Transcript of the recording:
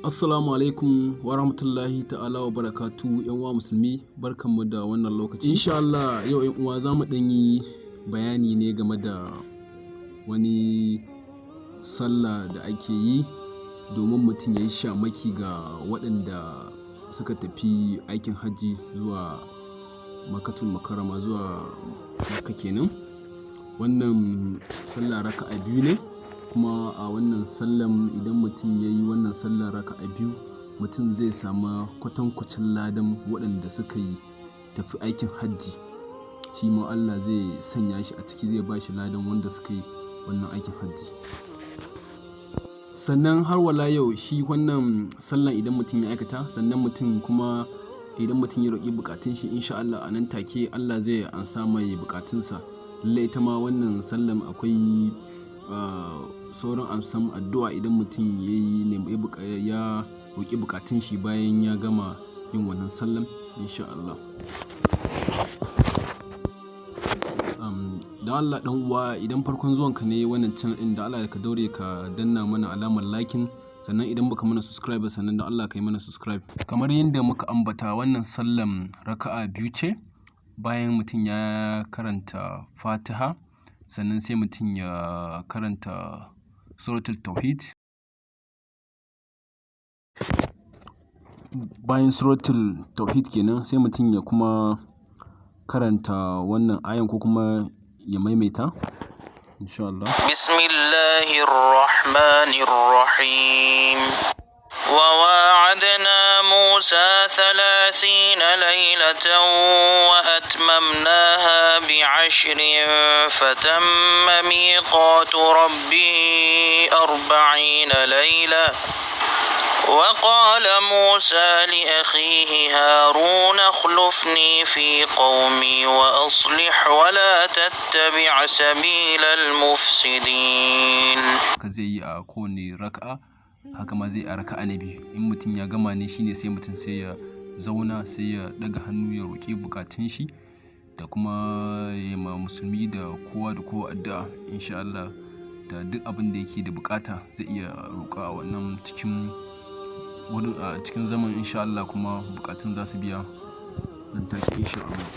Assalamu alaikum wa rahmatullahi ta'ala wa barakatu, yan uwa musulmi, barkanmu da wannan lokaci. Insha Allah yau, yan uwa, za mu ɗan yi bayani ne game da wani sallah da ake yi domin mutum ya yi shamaki ga waɗanda suka tafi aikin hajji zuwa Makkatul Mukarrama, zuwa Makka kenan. Wannan sallah raka'a biyu ne, kuma a wannan sallan, idan mutum ya yi wannan sallar raka'a biyu, mutum zai samu kwatankwacin ladan waɗanda suka yi tafi aikin hajji. Shi ma Allah zai sanya shi a ciki, zai ba shi ladan wanda suka yi wannan aikin hajji. Sannan har wala yau, shi wannan sallan idan mutum ya aikata, sannan mutum kuma idan mutum ya roƙi buƙatun shi, insha Allah a nan take Allah zai amsa mai buƙatunsa. Lallai ita ma wannan sallan akwai sauran amsan addu'a idan mutum ya yi ya roƙi buƙatun shi bayan ya gama yin wannan sallan, insha Allah. Don Allah ɗan uwa, idan farkon zuwanka ne wannan channel ɗin, da Allah ka daure ka danna mana alamar liking. Sannan idan baka mana subscribe ba, sannan don Allah ka yi mana subscribe. Kamar yadda muka ambata, wannan sallan raka'a biyu ce. Bayan mutum ya karanta Fatiha, sannan sai mutum ya karanta Suratul Tauhid. Bayan Suratul Tauhid kenan, sai mutum ya kuma karanta wannan ayan ko kuma ya maimaita, insha Allah. بسم الله الرحمن الرحيم. وواعدنا موسى 30 ليلة وأتممناها ب10، فتم ميقات ربه 40 ليلة. وقال موسى لأخيه هارون اخلفني في قومي وأصلح ولا تتبع سبيل المفسدين. Haka zai yi a kowane raka'a, haka ma zai a raka'a na biyu. In mutum ya gama ne, shine sai mutum sai ya zauna, sai ya ɗaga hannu ya roƙi buƙatun shi da kuma ya ma musulmi da kowa da kowa addu'a, insha Allah, da duk abin da yake da buƙata zai iya roƙa a wannan cikin wurin, a cikin zaman, insha Allah, kuma buƙatun za su biya nan take, insha Allah.